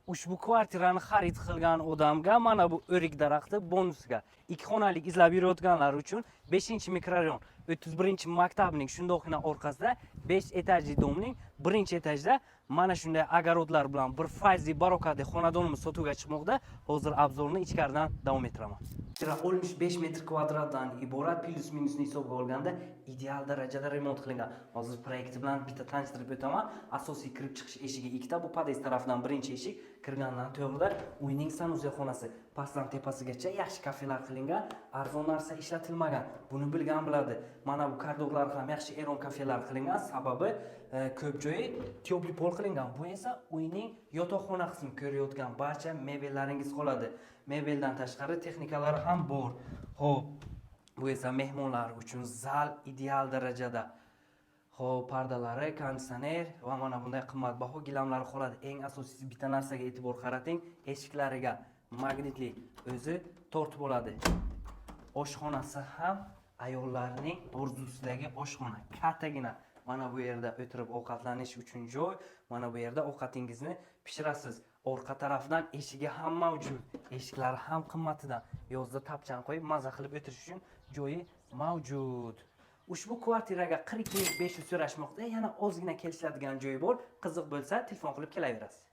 Ushbu kvartirani xarid qilgan odamga mana bu o'rik daraxti bonusga. Ikki xonalik izlab yurayotganlar uchun 5 mikrorayon, 31 maktabning shundoqqina orqasida 5 etajli дом ning birinchi etajida mana shunday огород lar bilan 1 fazli barokatli xonadonimiz sotuvga chiqmoqda. Hozir обзор ni ichkaridan davom ettiraman. 65 metr kvadratdan iborat, плюс минус ni hisobga olganda ideal darajada remont qilingan. Hozir proyekti bilan bitta tanishtirib o'taman. Asosiy kirib chiqish eshigi ikkita, bu podъезд tarafidan birinchi eshik, kirgandan to'g'rida uyning санузел xonasi. Pastdan tepasigacha yaxshi kafelar qilingan, arzon narsa ishlatilmagan. Buni bilgan biladi. Mana bu koridorlar ham yaxshi eron kafelar qilingan, sababi ko'p joyi тёплый pol qilingan. Bu esa uyning yotoqxona qismi, ko'rayotgan barcha mebellaringiz qoladi. Mebeldan tashqari texnikalari ham bor. Xo'p, bu esa mehmonlar uchun zal ideal darajada. Xo'p, pardalari, konditsioner va mana bunday qimmatbaho gilamlar qoladi. Eng asosiysi, bitta narsaga e'tibor qarating, eshiklariga magnitli, o'zi tortib oladi. Oshxonasi ham ayollarning orzusidagi oshxona. Kattagina. Mana bu yerda o'tirib ovqatlanish uchun joy, mana bu yerda ovqatingizni pishirasiz. Orqa tarafdan eshigi ham mavjud. Eshiklari ham qimmatidan. Yozda tapchan qo'yib maza qilib o'tirish uchun joyi mavjud. Ushbu kvartiraga 42 500 so'rashmoqda. Yana ozgina kelishiladigan joyi bor. Qiziq bo'lsa, telefon qilib kelaverasiz.